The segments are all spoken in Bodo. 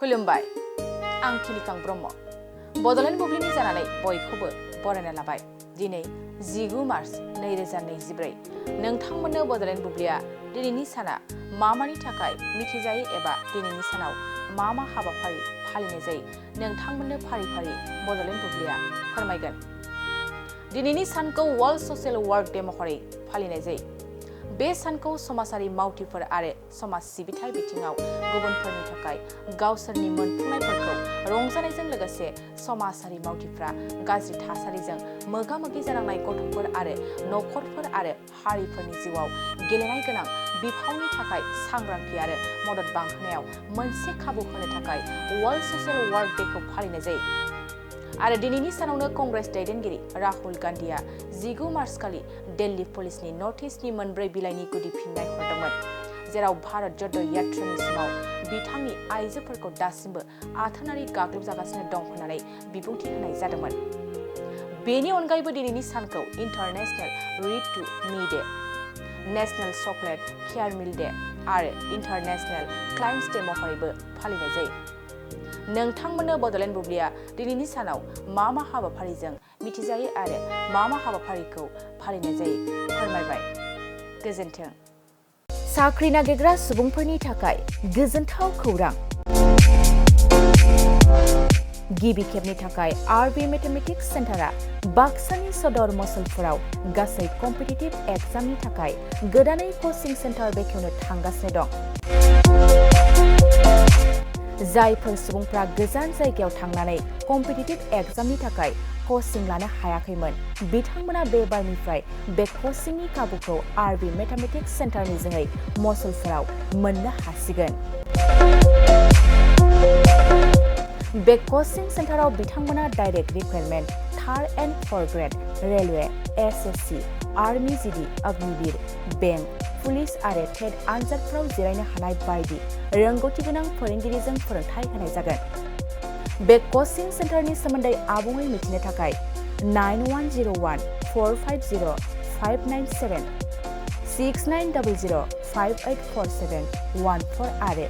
खुलुमबाय आं खिलिखां ब्रह्म बडलेण्ड बुब्लिनि जानानै बयखौबो बरायना लाबाय दिनै 19 मार्च 2024 नोंथांमोननो बडलेण्ड बुब्लिया दिनैनि साना मामानि थाखाय मिथिजायो एबा दिनैनि सानाव मा हाबाफारि फालिनाय जायो नोंथांमोननो फारि फारि बडलेण्ड बुब्लिया फोरमायगोन दिनैनि सानखौ वर्ल्ड ससियेल वर्क डे महरै फालिनाय जायो बे सानखौ समाजारि मावथिफोर आरो समाज सिबिथाय बिथिङाव गुबुनफोरनि थाखाय गावसोरनि मोनफुंनायफोरखौ रंजानायजों लोगोसे समाजारि मावथिफ्रा गाज्रि थासारिजों मोगा-मोगि जानांनाय गथ'फोर आरो नखरफोर आरो हारिफोरनि जिउआव गेलेनाय गोनां बिफावनि थाखाय सांग्रांथि आरो मदद बांहोनायाव मोनसे खाबु होनो थाखाय वर्ल्ड ससियेल वर्क डेखौ फालिनाय जायो आरो दिनैनि सानावनो कंग्रेस दैदेनगिरि राहुल गान्धीआ 19 मार्च खालि दिल्ली पुलिसनि नटिसनि मोनब्रै बिलाइनि गुदि फिननाय हरदोंमोन जेराव भारत ज'ड' यात्रानि समाव बिथांनि आइजोफोरखौ दासिमबो आथोनारि गाग्लोबजागासिनो दं होननानै बिबुंथि होनाय जादोंमोन बेनि अनगायैबो दिनैनि सानखौ international read to me day national chocolate caramel day आरो इन्टारनेशनेल क्लाइम्स डे महरैबो फालिनाय जायो नोंथांमोननो बडलेण्ड बुब्लिया दिनैनि सानाव मा हाबाफारिजों मिथिजायो आरो मा हाबाफारिखौ फालिनाय जायो फोरमायबाय गोजोन्थों साख्रि नागिरग्रा सुबुंफोरनि थाखाय गोजोनथाव खौरां गिबि खेबनि थाखाय आरबि मेथमेटिक्स सेन्टारा बाक्सानि सदर मसलपुराव गासै कम्पिटिटिभ एग्जामनि थाखाय गोदानै कचिं सेन्टार बेखेवनो थांगासिनो दं जायफोर सुबुंफ्रा गोजान जायगायाव थांनानै कम्पिटिटिभ एग्जामनि थाखाय कचिं लानो हायाखैमोन बिथांमोना बे बारनिफ्राय बे कचिंनि खाबुखौ आरबि मेथमेटिक्स सेन्टारनि जोहै मसलपुराव मोननो हासिगोन बे कचिं सेन्टाराव बिथांमोना direct requirement third and forth grade railway SSC army GD Agniveer bank police आरो टेट आनजादफोराव जिरायनो हानाय बायदि रोंगौथि गोनां फोरोंगिरिजों फोरोंथाय होनाय जागोन बे कचिं सेन्टारनि सोमोन्दै आबुङै मिथिनो थाखाय 9101 450 597 6900 5847 14 आरो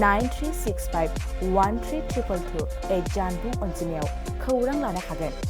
9365 1322 जानबुं अनजिमायाव खौरां लानो हागोन